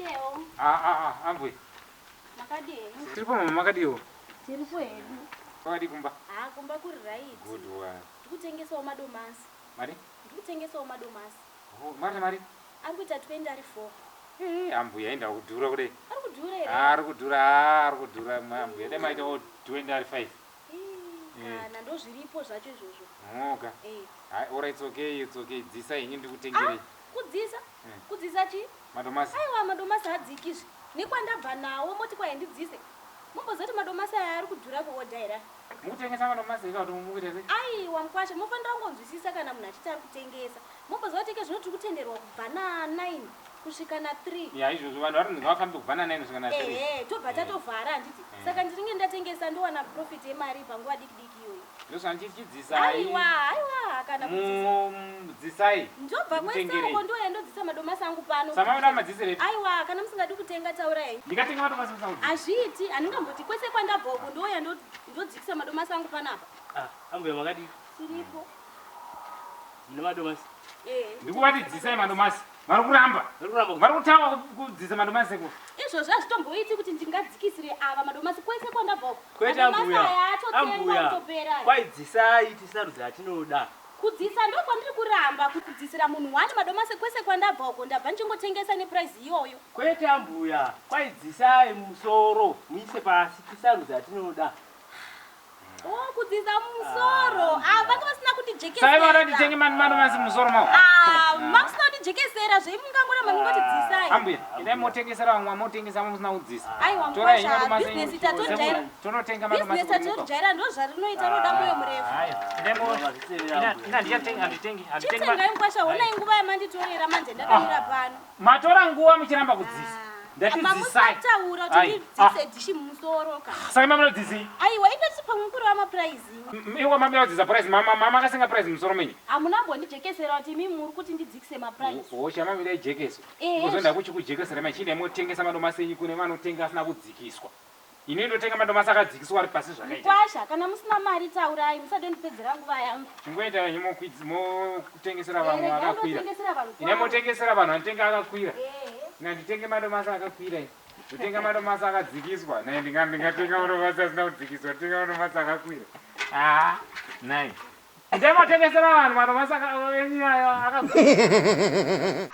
Teo. Ah ah ah, ambuya. Makadii henyu? Tiripo mama makadiwo? Tiripo hedu. Kwakadii kumba? Ah, kumba kuri right. Good one. Ndikutengesawo madomasi. Mari? Ndikutengesawo madomasi. Oh, mari mari. Ari kuita 20 ari 4. Eh, ambuya enda kudhura kudai. Ari kudhura here? Ah, ari kudhura, ah, ari kudhura ambuya. Dai maitawo 20 ari 5. Eh. Kana ndozviripo zvacho izvozvo. Oka. Eh. Hai, ora it's okay, it's okay. Dzisa henyu ndikutengerei. Ah, kudzisa? Eh. Kudzisa chii? Madomasi. Aiwa madomasi hadzikizve. Nekwandabva nawo moti kwahi ndidzise. Mombozoti madomasi aya ari kudhura kuodha here? Mukutengesa madomasi here kana kuti mukuita sei? Aiwa mukwasha mofanira kungonzwisisa kana munhu achiti ari kutengesa. Momboziva kuti ikezvino tiri kutenderwa kubva na 9 kusvika na 3. Ya izvozvo vanhu vari ngavafambe kubva na 9 kusvika na 3. Ehe, tobva tatovhara handiti? Saka ndinenge ndatengesa ndowana profit yemari panguva diki diki iyoyi. Ndozvandichidzisai. Aiwa, aiwa kana kudzisa. Mudzisai. Ndobva kwese uko ndouya ndodzisa madomasi angu pano. Samaona madzisire. Aiwa, kana musingadi kutenga taurai henyu. Ndikatenga madomasi musangu. Hazviiti, handingamboti kwese kwandabva uko ndouya ndodzikisa madomasi angu panapa. Ah, ambuya makadii? Tiripo. Mune madomasi? Eh. Ndikuvati dzisai madomasi. Vari kuramba. Vari kuramba. Vari kutawa kudzisa madomasi eko. Izvozvo hazvitomboiti kuti ndingadzikisire ava madomasi kwese kwandabva uko. Kwete Madomasi ambuya. aya atotengwa Ambuya. kutopera. Kwai dzisai tisarudze atinoda. Kudzisa ndokwandiri kuramba kudzisira munhu wani madomasi kwese kwandabva uko ndabva ndichingotengesa neprice iyoyo. Kwete ambuya. Kwai dzisai musoro muise pasi tisarudze atinoda. Oh, kudzisa musoro. Ah, vanga vasina kundijekesera. Sai vada nditenge madomasi musoro mawo. Ah, makusina kundijekesera zve mungangoramba mungoti dzisai. Ambuya, endai motengesera vamwe motengesa musina kudzisa. Aiwa Torai mkwasha, madomasi business enyu. tatojaira. Tonotenga madomasi. Business tatojaira ndo zvarinoita roda moyo murefu. Haya, endai mo. Ina ina ndichatenga handitengi handitengi. Chitengai mkwasha, honai nguva yamanditorera manje ndakamira pano. Matora nguva muchiramba kudzisa. Ndati dzisai. Mamusataura kuti Ai, ndidzise dhishi mumusoro ka. Saka mama munodzisei? Aiwa, indati pamwe kureva maprice. Iwe mama munodzisa price, mama mama akasenga price musoro menyu. Hamuna mbondijekesera kuti imi muri kuti ndidzikise maprice. Hosha mama ida ijekeso. Eh. Kuzoenda kuchikujekesera machine motengesa madomasi enyu kune vanotenga asina kudzikiswa. Ini ndotenga madomasi akadzikiswa ari pasi zvakaita. Mkwasha, kana musina mari taurai, musadondipedzera nguva yangu. Chingoita henyu mokutengesera vamwe Eh, regai vakakwira. ndotengesera vanhu Ine kwavo. motengesera vanhu vanotenga akakwira. Eh. Ina nditenge madomasi akakwira. ini. Ndotenga madomasi akadzikiswa. Nai ndingatenga madomasi asina kudzikiswa, ndotenga madomasi akakwira. Ah, nai. Ndimotengesera vanhu madomasi enyu ayo akakwira.